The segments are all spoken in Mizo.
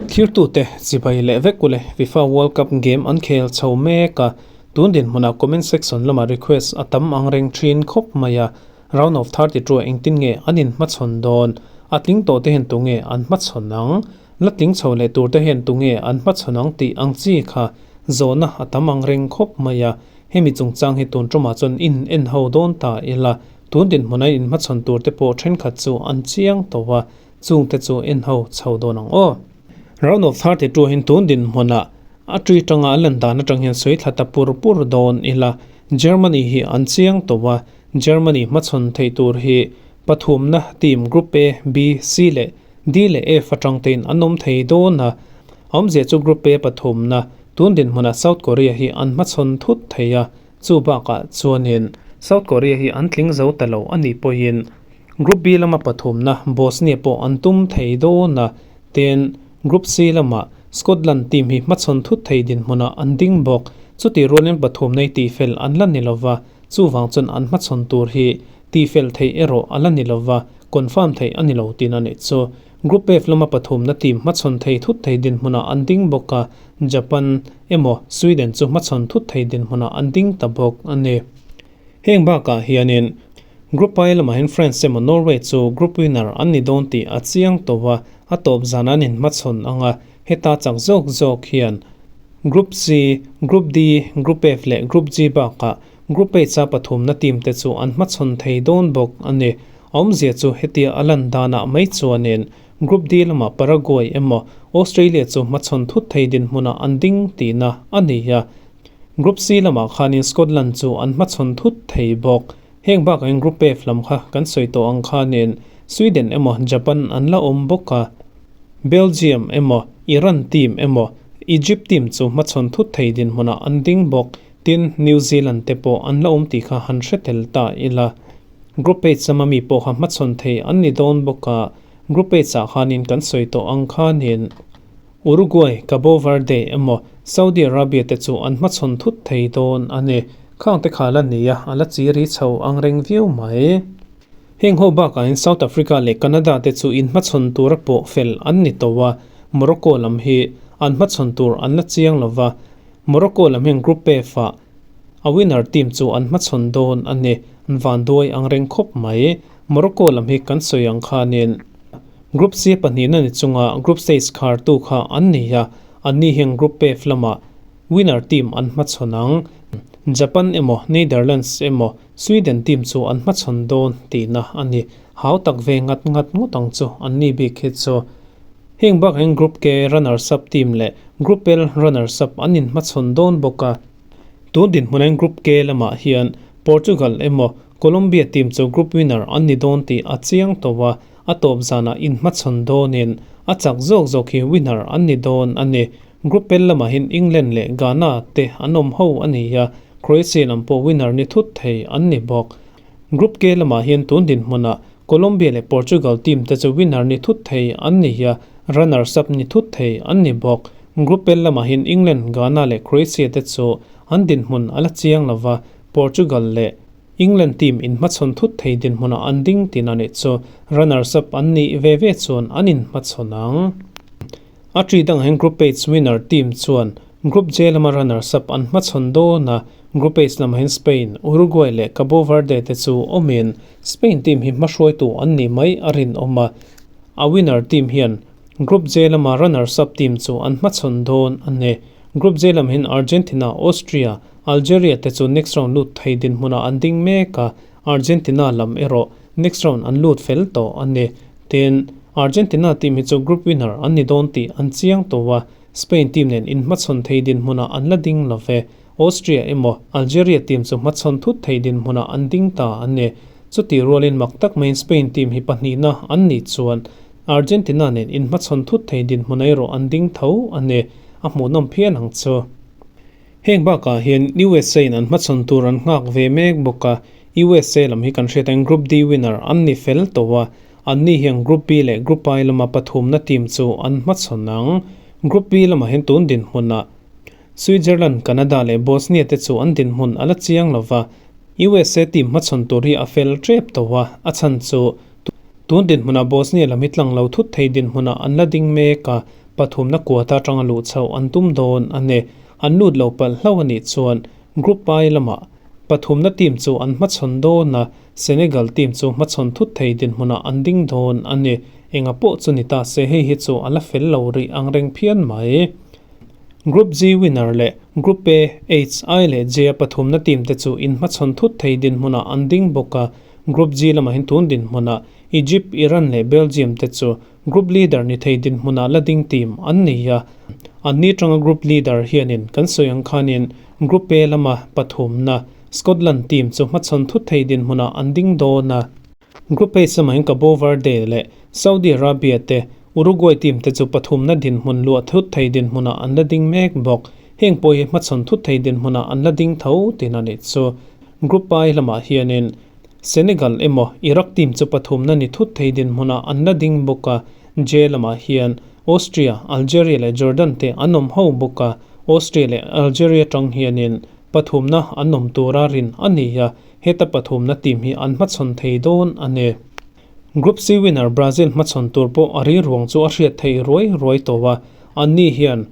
Thirtute chibai leh vek ule FIFA World Cup game an khel chho mek a, tun dinhmunah comment section lamah request a tam ang reng thin khawp mai a, round of 32 ah engtin nge an inhmachhawn dawn, a tling tawh te hian tunge an hmachhawn ang, la tling chho leh tur te hian tunge an hmachhawn ang tih ang chi kha zawhna a tam ang reng khawp mai a, hemi chungchang hi tun tumah chuan in en ho dawn ta ila, tun dinhmuna inhmachhawn tur te pawh thenkhat chu an chiang tawh a. Chungte chu en ho chho dawn ang aw. Round of 32 hin tun dinhmunah a tui tanga a lan dan atang hian sawi thla ta pur pur dawn ila. Germany hi an chiang tawh a, Germany hmachhawn theih tur hi pathumna team Group A, B, C leh D leh F atang tein an awm thei dawn a. A awmzia chu Group A pathumna tun dinhmunah South Korea hi an hmachhawn thut thei a, chu bakah chuanin South Korea hi an tling zo ta lo a nih pawhin Group B lama pathumna Bosnia pawh an tum thei dawn a, tin Group C lamah Scotland team hi hmachhawn thut thei dinhmunah an ding bawk. Chutih rualin pathumna hi tihfel an la ni lova, chuvang chuan an hmachhawn tur hi tihfel theih erawh a la ni lova, confirm theih a ni lo tin a nih chu. Group F lama pathumna team hmachhawn thei thut thei dinhmunah an ding bawk a, Japan emaw Sweden chu hmachhawn thut thei dinhmunah an ding ta bawk a ni. Heng bakah hianin Group I lamah hian France emaw Norway chu group winner an ni dawn tih a chiang tawh a, a tawp zan an inhmachhawn ang a, heta chak zawk zawk hian Group C, Group D, Group F leh Group G bakah Group H a pathumna team te chu an hmachhawn thei dawn bawk a ni. A awmzia chu hetia a lan danah mai chuanin Group D lamah Paraguay emaw Australia chu hmachhawn thut thei dinhmunah an ding tihna a ni a, Group C lamah khanin Scotland chu an hmachhawn thut thei bawk. Heng bakah hian Group F lam kha kan sawi tawh ang khanin Sweden emaw Japan an la awm bawk a, Belgium emaw Iran team emaw Egypt team chu hmachhawn thut thei dinhmunah an ding bawk. Tin, New Zealand te pawh an la awm tih kha han hre tel ta ila. Group H lama mi pawh kha hmachhawn thei an ni dawn bawk a, Group H ah khanin kan sawi tawh ang khanin Uruguay, Cabo Verde emaw Saudi Arabia te chu an hmachhawn thut thei dawn a ni. Khang te kha la ni a, a la chi ri chho ang reng viau mai. Heng ho bakah hian South Africa leh Canada te chu inhmachhawn tura pawh fel an ni tawh a, Morocco lam hi an hmachhawn tur an la chiang lo va, Morocco lam hian Group F ah a winner team chu an hmachhawn dawn a ni. An vanduai ang reng khawp mai. Morocco lam hi kan sawi ang khanin Group C pahnihna ni chunga group stage khartu kha an ni a, anni hian Group F lamah winner team an hmachhawn ang. Japan emaw Netherlands emaw Sweden team chu an hmachhawn dawn tihna a ni. Hau tak ve ngat ngat ngawt ang chu anni bik hi chu. Heng bakah hian Group K runners-up team leh Group L runners-up an inhmachhawn dawn bawk a. Tun dinhmunain Group K lamah hian Portugal emaw Colombia team chu group winner an ni dawn tih a chiang tawh a, a tawp zanah inhmachhawn dawnin a chak zawk zawk hi winner an ni dawn a ni. Group L lamah hian England leh Ghana te an awm ho a ni a, Croatia lam pawh winner ni thut thei an ni bawk. Group K lamah hian tun dinhmunah Colombia leh Portugal team te chu winner ni thut thei an ni a, runners up ni thut thei an ni bawk. Group L lamah hian England, Ghana leh Croatia te chu an dinhmun a la chiang lova, Portugal leh England team inhmachhawn thut thei dinhmunah an ding tin a nih chu runners up an nih ve ve chuan an inhmachhawn ang. A tri dangah hian Group H winner team chuan Group J lama runners up an hmachhawn dawn a, Group H lamah hian Spain, Uruguay leh Cabo Verde te chu awmin Spain team hi hmahruaitu an nih mai a rinawm a, a winner team hian Group J lama runners up team chu an hmachhawn dawn a ni. Group J lam hian Argentina, Austria, Algeria te chu next round lut thei dinhmunah an ding mek a, Argentina lam erawh next round an lut fel tawh a ni. Tin, Argentina team hi chu group winner an ni dawn tih an chiang tawh a, Spain team nen inhmachhawn thei dinhmunah an la ding lo ve. Austria emaw Algeria team chu hmachhawn thut thei dinhmunah an ding ta a ni. Chutih rualin mak tak maiin Spain team hi pahnihna an nih chuan Argentina nen inhmachhawn thut thei dinhmun erawh an ding tho a ni. A hmuhnawm phian ang chu. Heng bakah hian USA in an hmachhawn tur an nghak ve mek bawk a, USA lam hi kan hriat ang Group D winner an ni fel tawh a, anni hian Group B leh Group I lama pathumna team chu an hmachhawn ang. Group B lamah hian tun dinhmunah Switzerland, Canada leh Bosnia te chu an dinhmun a la chiang lo va, USA team hmachhawn tur hi a fel tep tawh a, a chhan chu tun dinhmunah Bosnia lam hi tlang lo thut thei dinhmunah an la ding mek a. Pathumna kuata atanga luh chhoh an tum dawn a ni. An lut lo palh hlauh a nih chuan Group I lamah pathumna team chu an hmachhawn dawn a, Senegal team chu hmachhawn thut thei dinhmunah an ding dawn a ni. Enga pawh chu ni ta se hei hi chu a la fel lo rih ang reng phian mai. Group G winner leh Group A, H, I leh J a pathumna team te chu inhmachhawn thut thei dinhmunah an ding bawk a, Group G lamah hian tun dinhmunah Egypt, Iran leh Belgium te chu Group leader ni thei dinhmunah la ding team an ni a. Anni atanga group leader hianin kan sawi ang khanin Group A lama pathumna Scotland team chu hmachhawn thut thei dinhmunah an ding dawn a. Group A samain Cabo Verde leh Saudi Arabia te Uruguay team te chu pathumna dinhmun luah thut thei dinhmunah an la ding mek bawk. Heng pawh hi hmachhawn thut thei dinhmunah an la ding tho tin a nih chu. Group I lamah hianin Senegal emaw Iraq team chu pathumna ni thut thei dinhmunah an la ding bawk a, J lamah hian Austria, Algeria leh Jordan te an awm ho bawk a, Austria leh Algeria tang hianin pathumna an awm tura rin a ni a, heta pathumna team hi an hmachhawn thei dawn a ni. Group C winner Brazil hmachhawn tur pawh a ri ruang chu a hriat theih ruai ruai tawh a, anni hian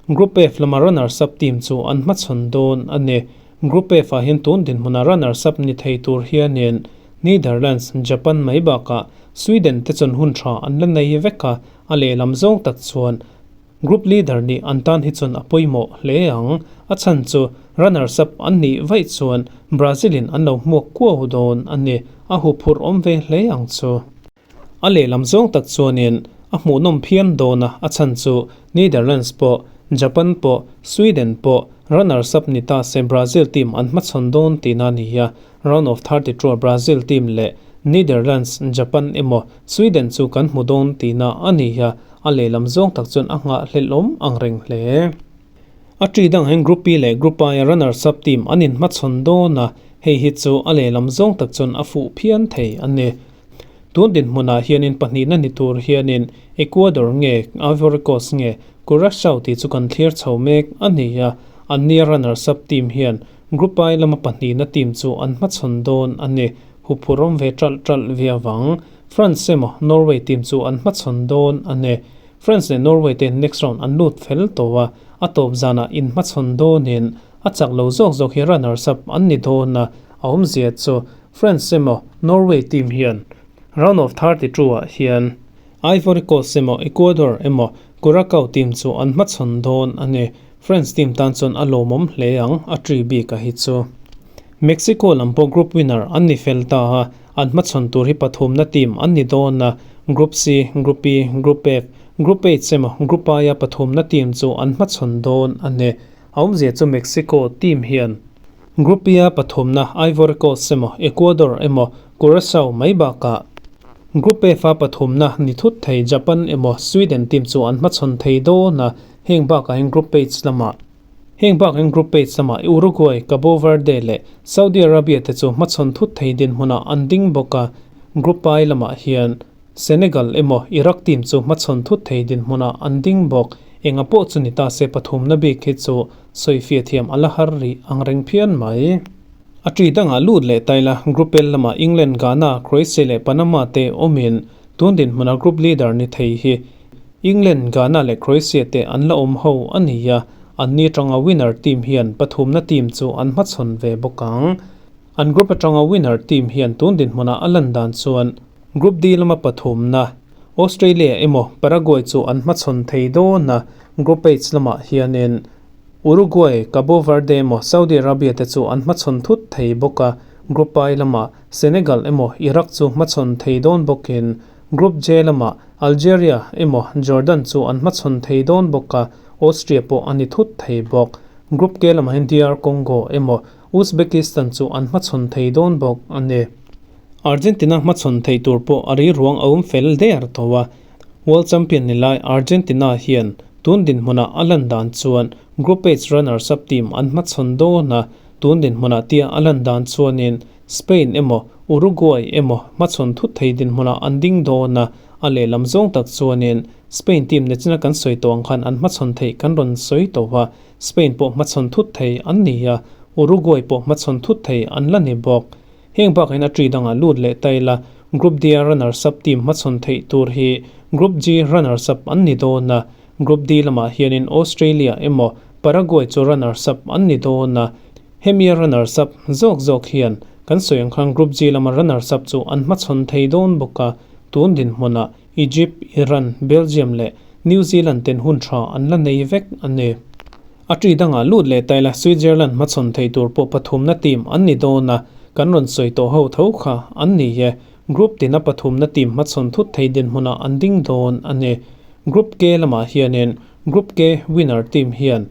Group F lama runners-up team chu an hmachhawn dawn a ni. Group F ah hian tun dinhmuna runners-up ni thei tur hianin Netherlands, Japan mai bakah Sweden te chuan hun tha an la nei vek a, a lehlam zawng tak chuan Group leader nih an tan hi chuan a pawimawh hle ang. A chhan chu runners-up an nih vaih chuan Brazil in an lo hmuak kuau dawn a ni. A huphurh awm ve hle ang chu. A lehlam zawng tak chuanin a hmuhnawm phian dawn a, a chhan chu Netherlands pawh, Japan pawh, Sweden pawh runners-up ni ta se Brazil team an hmachhawn dawn tihna a ni a. Round of 32 ah Brazil team leh Netherlands, Japan emaw Sweden chu kan hmu dawn tihna a ni a, a lehlam zawng tak chuan a nghahhlelhawm ang reng hle. A ṭi dang hian Group I leh Group I a runners-up team an inhmachhawn dawn a, hei hi chu a lehlam zawng tak chuan a fuh phian thei a ni. Tun dinhmunah hianin pahnihna ni tur hianin Ecuador nge Ivory Coast nge Curacao tih chu kan thlir chho mek a ni a, annia runners-up team hian Group I lama pahnihna team chu an hmachhawn dawn a ni. Huphurhawm ve ṭalh ṭalh viau vang. France emaw Norway team chu an hmachhawn dawn a ni. France leh Norway te next round an lut fel tawh a, a tawp zanah inhmachhawn dawnin a chak lo zawk zawk hi runners up an ni dawn a, a awmzia chu France emaw Norway team hian round of 32 ah hian Ivory Coast emaw Ecuador emaw Curacao team chu an hmachhawn dawn a ni. France team tan chuan a lawmawm hle ang a tri bik a hi chu. Mexico lam pawh group winner an ni fel ta a, an hmachhawn tur hi pathumna team an ni dawn a, Group C, Group E, Group F, Group H emaw Group I a pathumna team chu an hmachhawn dawn a ni. A awmzia chu Mexico team hian Group E a pathumna Ivory Coast emaw Ecuador emaw Curacao mai bakah Group F a pathumna ni thut thei Japan emaw Sweden team chu an hmachhawn thei dawn a, heng bakah hian Group H lamah Heng bak hian Group H lamah Uruguay, Cabo Verde leh Saudi Arabia te chu hmachhawn thut thei dinhmunah an ding bawk a, Group I lamah hian Senegal emaw Iraq team chu hmachhawn thut thei dinhmunah an ding bawk. Enga pawh chu ni ta se pathumna bik hi chu sawifiah thiam a la har rih ang reng phian mai. A ṭi dangah lut leh taila Group L lamah England, Ghana, Croatia leh Panama te awmin tun dinhmuna group leader ni thei hi England, Ghana leh Croatia te an la awm ho a ni a, anni atanga winner team hian pathumna team chu an hmachhawn ve bawk ang. An group atanga winner team hian tun dinhmunah a lan dan chuan Group D lama pathumna Australia emaw Paraguay chu an hmachhawn thei dawn a, Group H lamah hianin Uruguay, Cabo Verde emaw Saudi Arabia te chu an hmachhawn thut thei bawk a, Group I lamah Senegal emaw Iraq chu hmachhawn thei dawn bawkin Group J lamah Algeria emaw Jordan chu an hmachhawn thei dawn bawk a, Austria pawh a ni thut thei bawk. Group K lamah hian DR Congo emaw Uzbekistan chu an hmachhawn thei dawn bawk a ni. Argentina hmachhawn thei tur pawh a ri ruang a awm fel der tho a. World Champion ni lai Argentina hian tun dinhmunah a lan dan chuan Group H runners-up team an hmachhawn dawn a, tun dinhmunah tia a lan dan chuanin Spain emaw Uruguay emaw hmachhawn thut thei dinhmunah an ding dawn a, a lehlam zawng tak chuanin Spain team nechina kan sawi tawh ang khan an hmachhawn theih kan rawn sawi tawh a, Spain pawh hmachhawn thut thei an ni a, Uruguay pawh hmachhawn thut thei an la ni bawk. Heng bakah hian a ṭi dangah lut leh ta ila, Group D-a runners-up team hmachhawn theih tur hi Group G runners-up an ni dawn a. Group D lamah hianin Australia emaw Paraguay chu runners-up an ni dawn a, hemia runners-up zawk zawk hian kan sawi ang khan Group G lama runners-up chu an hmachhawn thei dawn bawk a, tun dinhmunah Egypt, Iran, Belgium leh New Zealand ten hun tha an la nei vek a ni. A ṭi dangah lut leh taila Switzerland hmachhawn thei tur pawh pathumna team an ni dawn a, kan rawn sawi tawh ho tho kha an ni e. Group tina pathumna team hmachhawn thut thei dinhmunah an ding dawn a ni. Group K lamah hianin Group K winner team hian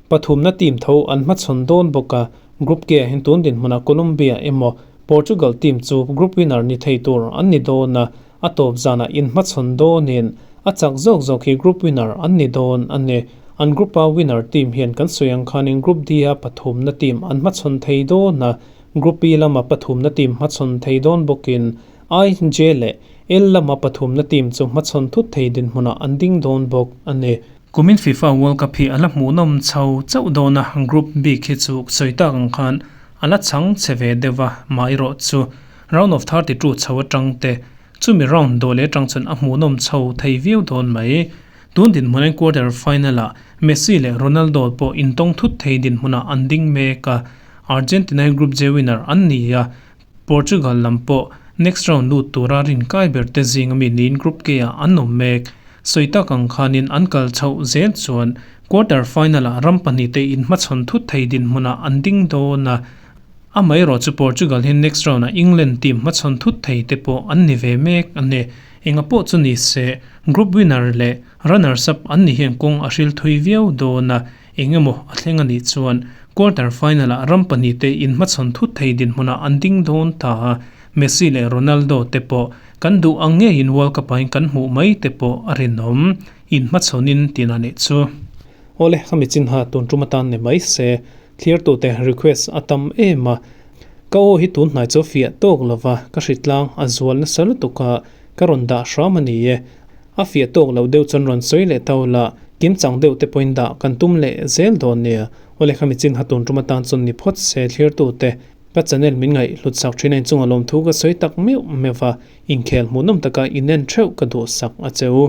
pathumna team tho an hmachhawn dawn bawk a, Group K ah hian tun dinhmunah Colombia emaw Portugal team chu group winner ni thei tur an ni dawn a, a tawp zanah inhmachhawn dawnin a chak zawk zawk hi group winner an ni dawn a ni. An group a winner team hian kan sawi ang khanin Group D a pathumna team an hmachhawn thei dawn a, Group E lama pathumna team hmachhawn thei dawn bawkin I, J leh L lama pathumna team chu hmachhawn thut thei dinhmunah an ding dawn bawk a ni. Kumin FIFA World Cup hi a la hmuhnawm chho chauh dawn a, Group bik hi chu sawi tak ang khan a la chhang chhe ve deuh a, mah erawh chu Round of 32 chho atang te, chumi round dawh leh atang chuan a hmuhnawm chho thei viau dawn mai. Tun dinhmunin quarter final-ah Messi leh Ronaldo pawh intawng thut thei dinhmunah an ding mek a, Argentina hi Group J winner an ni a, Portugal lam pawh next round lut tura rinkai ber te zing ami niin Group K-ah an awm mek. Sawi tak ang khanin an kal chhoh zel chuan quarter final-ah ram pahnihte inhmachhawn thut thei dinhmunah an ding dawn a, Amaherawh chu Portugal hi next round-ah England team hmachhawn thut thei te pawh an ni ve mek a ni. Enga pawh chu ni se, group winner leh runners up an ni hian kawng a hril thui viau dawn a, eng emaw a thleng a nih chuan quarter final-ah ram pahnihte inhmachhawn thut thei dinhmunah an ding dawn ta a, Messi leh Ronaldo te pawh kan duh ang ngeiin World Cup-ah kan hmuh mai te pawh a rinawm. Inhmachhawnin tin a nih chu. Awle, khami chinha tun tum atan ni mai se, Thlirtute request a tam em a, ka aw hi tun hnai chu fiah tawk lova ka hritlang a zual nasa lutuk a, ka rawn dah hram a ni e. A fiah tawk loh deuh chuan rawn sawi leh tau la, kimchang deuh te pawhin dah kan tum leh zel dawn nia. Awle khami chin ha tun tum atan chuan ni phawt se thlirtute ka channel min ngaih hlut sak thin a inchunga lawmthu ka sawi tak meuh meuh va, inkhel hmuhnawm taka inen theuh ka duhsak a che u.